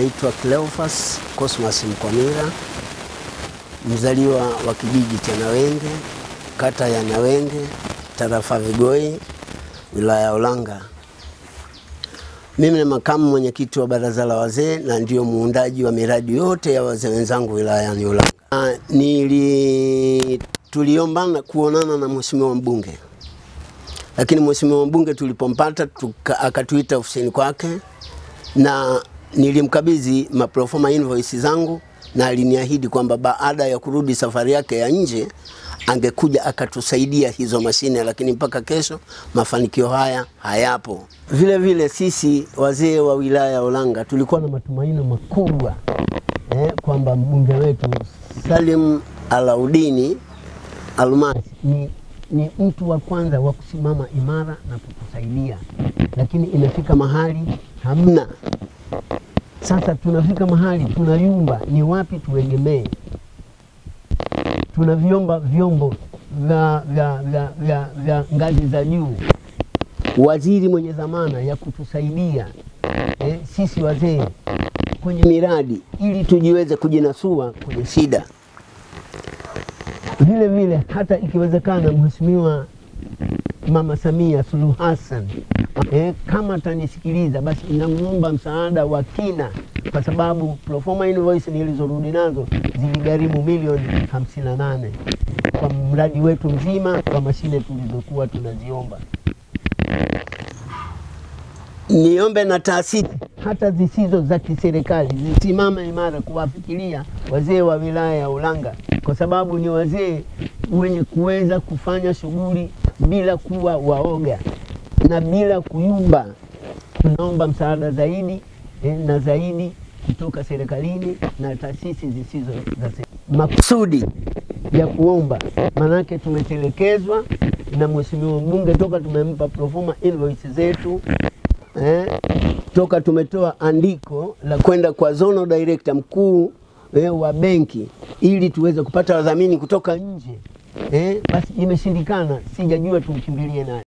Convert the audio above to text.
Naitwa Cleophas Cosmas Mkwamira, mzaliwa wa kijiji cha Nawenge, kata ya Nawenge, tarafa Vigoi, wilaya ya Ulanga. Mimi ni makamu mwenyekiti wa baraza la wazee na ndio muundaji wa miradi yote ya wazee wenzangu wilayani Ulanga. Tuliombana kuonana na mheshimiwa mbunge. Lakini mheshimiwa mbunge tulipompata akatuita ofisini kwake na nilimkabidhi maproforma invoice zangu na aliniahidi kwamba baada ya kurudi safari yake ya nje angekuja akatusaidia hizo mashine, lakini mpaka kesho mafanikio haya hayapo. Vile vile sisi wazee wa wilaya ya Ulanga tulikuwa na matumaini makubwa kwamba mbunge wetu Salim Alaudini Almasi ni mtu wa kwanza wa kusimama imara na kutusaidia, lakini inafika mahali hamna. Sasa tunafika mahali tunayumba, ni wapi tuegemee? Tunaviomba vyombo vya ngazi za juu, waziri mwenye dhamana ya kutusaidia sisi wazee kwenye miradi ili tujiweze kujinasua kwenye shida. Vile vile hata ikiwezekana Mheshimiwa Mama Samia Suluhu Hassan kama atanisikiliza basi namuomba msaada wa kina, kwa sababu proforma invoice nilizorudi nazo ziligharimu milioni 58 kwa mradi wetu mzima kwa mashine tulizokuwa tunaziomba. Niombe na taasisi hata zisizo za kiserikali zisimame imara kuwafikiria wazee wa wilaya ya Ulanga, kwa sababu ni wazee wenye kuweza kufanya shughuli bila kuwa waoga na bila kuyumba. Tunaomba msaada zaidi na zaidi kutoka serikalini na taasisi zisizo za serikali. Makusudi ya kuomba, manake tumetelekezwa na mheshimiwa mbunge toka tumempa proforma invoice zetu, toka tumetoa andiko la kwenda kwa zonal director mkuu wa benki ili tuweze kupata wadhamini kutoka nje, basi imeshindikana. Sijajua tumkimbilie nani.